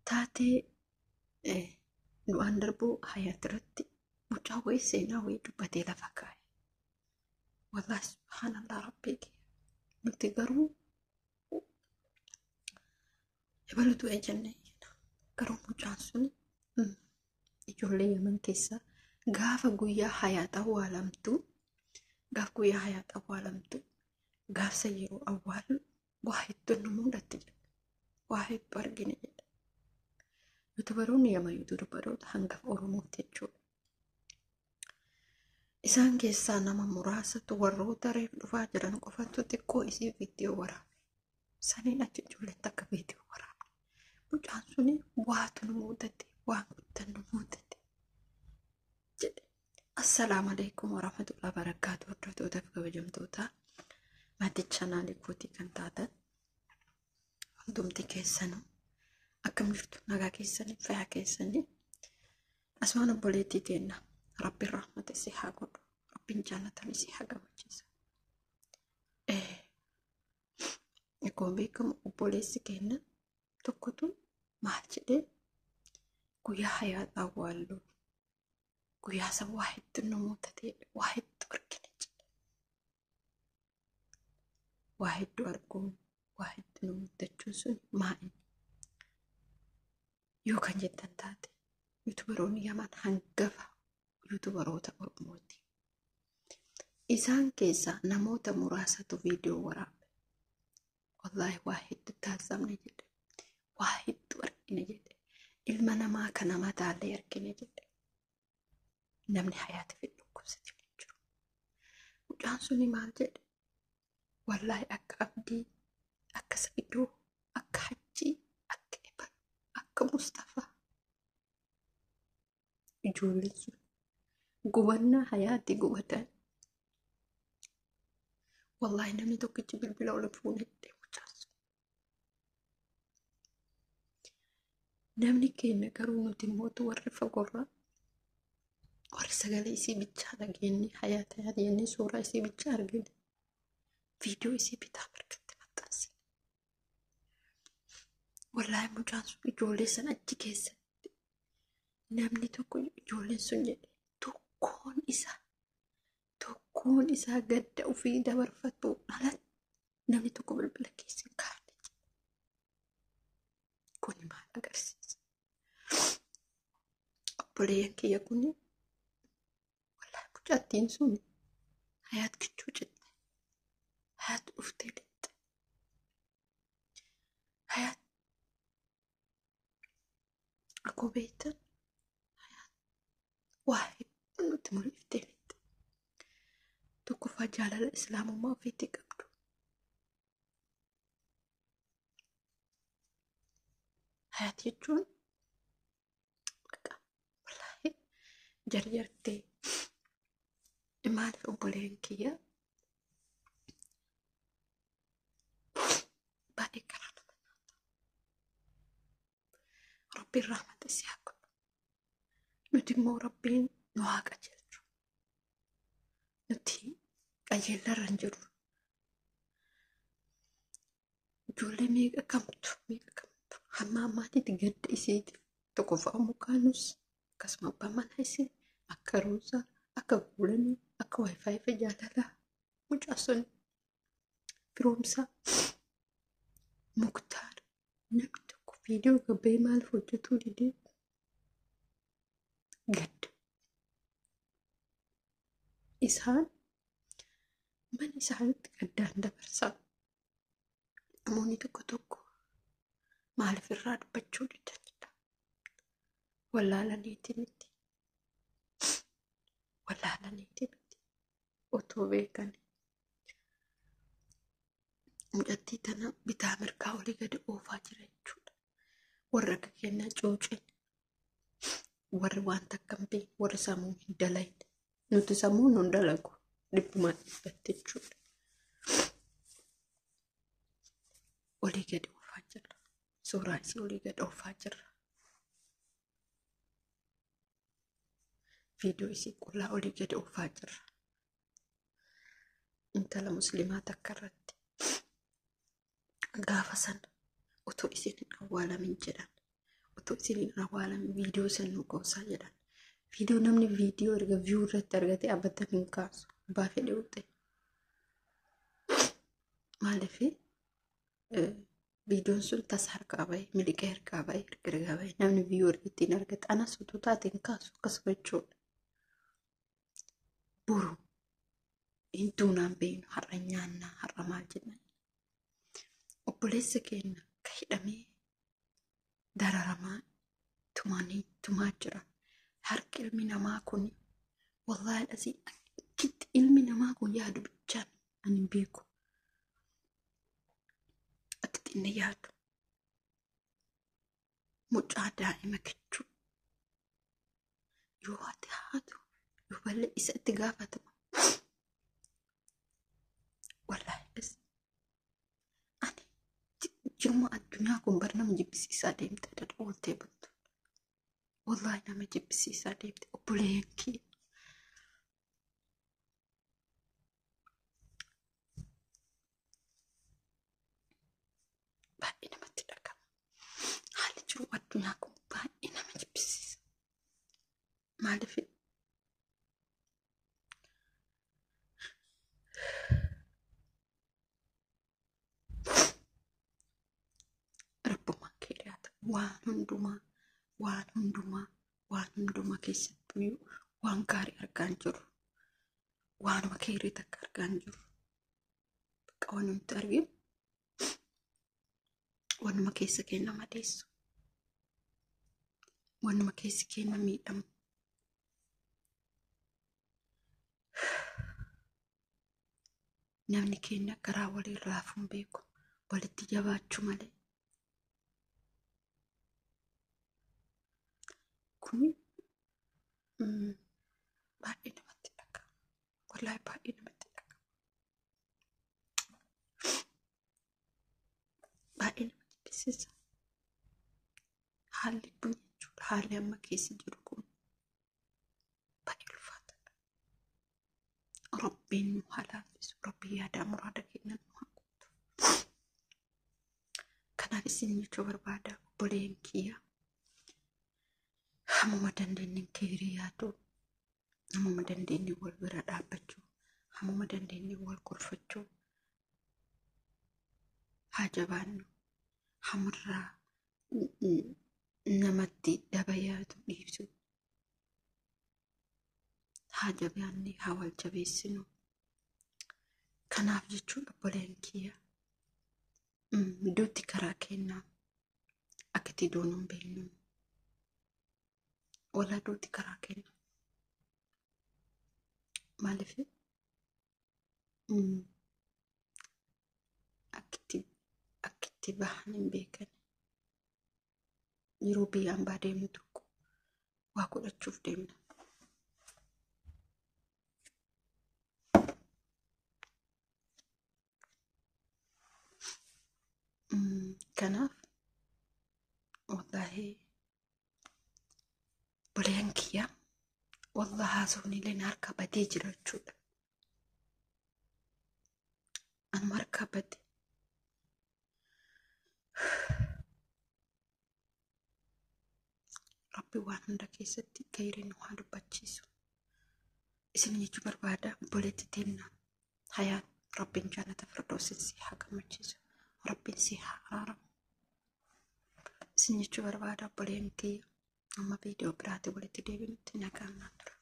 Taatee du'aan darbuu Hayaat irratti mucaa wayii seenaa wayii dubbatee lafa kaa'e. Wallaahi subhaanallah rabbii kiyya. Nuti garuu ebalu du'e jennee iyyina. Garuu mucaan sun ijoollee Yaman keessaa gaafa guyyaa Hayaat awwaalamtu, gaaf guyyaa Hayaat awwaalamtu, gaafsa yeroo awwaalu waa hedduu nu mudatti jedha. Waa hedduu argine jedha. Yuutubaroonni Yaman yuutubaroota hangafa Oromooti jechuudha. Isaan keessaa nama muraasatu warroota reef dhufaa jiran qofatu xiqqoo isii viidiyoo waraabe. Saniin achi ijoolleen takka viidiyoo waraabne. Mucaan suni waatu nu mudate, waan guddaa nu mudate jedhe. Assalaamu alaikum warahmatullahi wabarakaatu hordoftoota fi kabajamtoota maatii chaanaalii kootii kan taatan hundumti keessanuu akkam jirtu, nagaa keessanii, fayyaa keessanii? Asumaan obboleettii teenna rabbiin rahmata isii haa godhu, rabbiin jaallatame isii haa gammachiisu. Akkuma beekamu obboleessi keenya tokkotu maal jedhee, guyyaa Hayaat awwaallu guyyaa san waa hedduu nu mudate, waa hedduu argine jedhe. Waa hedduu arguun, waa hedduu nu mudachuun sun maali yoo kan jettan taate, yuutubaroonni Yaman hangafa yuutubaroota Oromooti. Isaan keessaa namoota muraasatu viidiyoo waraabe. Wallaahi waa hedduu taasifamne jedhe. Waa hedduu argine jedhe. Ilma namaa kana mataallee argine jedhe. Namni Hayaati fi dhukkubsatiin hin jiru. Mucaan suni maal jedhe? Wallaahi akka Abdii, akka Sa'idoo, akka Hajjii, akka Eban, akka Mustafaa. Ijoolleen sun gubannaa Hayaati gubatan. Wallaahi namni tokkichi bilbila ol fuune jedhe mucaan sun. Namni keenya garuu nuti mootu warri fagoorraa warri sagalee isii bichaa dhageenye, Hayaat Hayaat jennee suuraa isii bichaa argine, viidiyoo isii bitaa mirgatti maxxansine. Wallaahi mucaan sun ijoollee san achi keessatti namni tokko, ijoolleen sun jedhe, tokkoon isaa gadda ofii dabarfatu alatti namni tokko bilbila keessa hin kaa'anne jedhe. Kuni maal agarsiisa? Obboleeyyan kiyya, kuni wallaahi mucattiin sun Hayaat kichuu jette. Hayaat dhuftee lixxe. Hayaat akkuma beektan Hayaat waa hedduu nutti mul'iftee lixxe. Tokkoffaa jaalala islaamummaa ofiitti qabdu. Hayaat jechuun bakka wallaahi jarjartee maaliif, obboleeyyan kiyya, baay'ee karaa nama nyaata. Rabbiin rahmata isii haa godhu. Nuti immoo rabbiin nu haa qajeelchu. Nuti qajeellarra hin jirru. Ijoollee meeqa kamtu, meeqa kamtu hamma ammaatitti gadda isiitiif tokkoffaa mukaanus akkasuma abbaan manaa isii akka Ruusaa, akka Guulanii, akka Waayifaayi fi jaalalaa mucaa sun firoomsaa Muktaar, namni tokko viidiyoo gabbee maaliif hojjetuu didee? Gadda. Isaan mana isaaniitti gaddaan dabarsaa. Namoonni tokko tokko maaliif irraa dubbachuu didan jedha. Wallaalaniiti miti. Wallaalaniiti miti. Otoo beekan. Mucattii tana bitaa mirgaa olii gadi oofaa jira jechuudha. Warra akka kennaa cuuceen, warri waan takka hin beekne, warri sammuu hin dalayne. Nuti sammuu nun dalagu dhibbumaan dhibbatti jechuudha. Olii gadi oofaa jirra. Suuraa isii olii gadi oofaa jirra. Viidiyoo isii qullaa olii gadi oofaa jirra. Intala musliimaa takka irratti gaafa sana otoo isiin hin awwaalamin jedhan. Otoo isin awwaalame viidiyoo san nu qoosaa jedhan. Viidiyoo namni viidiyoo erga viyuu irratti argate abbatan hin kaasu. Abbaa fedhe utte. Maaliif viidiyoon sun tasa harkaa bahe, miliqee harkaa bahe, erga bahe namni viyuu erga ittiin argate anas utuu taate hin kaasu akkasuma jechuudha. Boru hin duunaan beeknu har'a nyaannaa har'a maal jenna. Obboleessa keenya ka hidhamee dararamaa tumanii tumaa jira. Harki ilmi namaa kun wallaahi asii akkitti ilmi namaa kun yaadu bichaan ani hin beeku. Akkitti inni yaadu. Mucaa daa'ima kichuu yoo ati haatu yoo bal'ee isa itti gaafatama. Wallaahi asii ani jirma addunyaa kun bar nama jibbisiisaa deemte dada ooltee bultu. Wallaahi nama jibbisiisaa deemte obboleeyyan kiyya. Baay'ee namatti dhaga'ama. Haalli jiru addunyaa kun baay'ee nama jibbisiisa. Maaliif rabbumaan keeriyaata waan hundumaa waan hundumaa waan hundumaa keessattuu waan gaarii argaa hin jirru. Waanuma keerii takka argaa hin jirru. Bakka waan nuti arginu waanuma keessa keenya madeessu. Waanuma keessi keenya miidhamu. Namni keenya garaa waliin raafuu hin beeku. Walitti jabaachuu malee. Kun baay'ee namatti dhaga'ama. Wallaahi baay'ee namatti dhaga'ama. Baay'ee nama jibbisiisa. Haalli kun jechuudha. Haalli amma keessa jiru kun baay'ee ulfaataadha. Rabbiin nu haa laaffisu. Rabbiin yaadaa muraada keenya nu haa guutu. Kanaaf isin jechuu barbaada obboleen kiyya. Hammuma dandeenye keerii yaaduu, hammuma dandeenye wal bira dhaabbachuu, hammuma dandeenye wal gorfachuu haa jabaannu. Hamarraa namatti daba yaadu dhiibsu. Haa jabaanne haa wal jabeessinu. Kanaaf jechuun obboleen kiyya duuti karaa kennaa akka itti duunu hin beeknu. Walaa duuti karaa kenna. Maaliif akkitti bahan hin beekan. Yeroo biyya ambaa deemnu tokko waa godhachuuf deemna. Kanaaf wallaahi obboleeyyan kiyya wallaahi haasofni illee na harkaa badee jira jechuudha. Anuma harkaa bade. Rabbi waan hunda keessatti khayrii nu haa dubbachiisu. Isin jechuu barbaada obboleetti teenna hayaan Rabbiin jannata firdoosin si haa gammachiisu. Rabbiin si haa araaramu. Isin jechuu barbaada obboleen kiyya. Amma viidiyoo biraatti walitti deebinutti nagaan naa tura.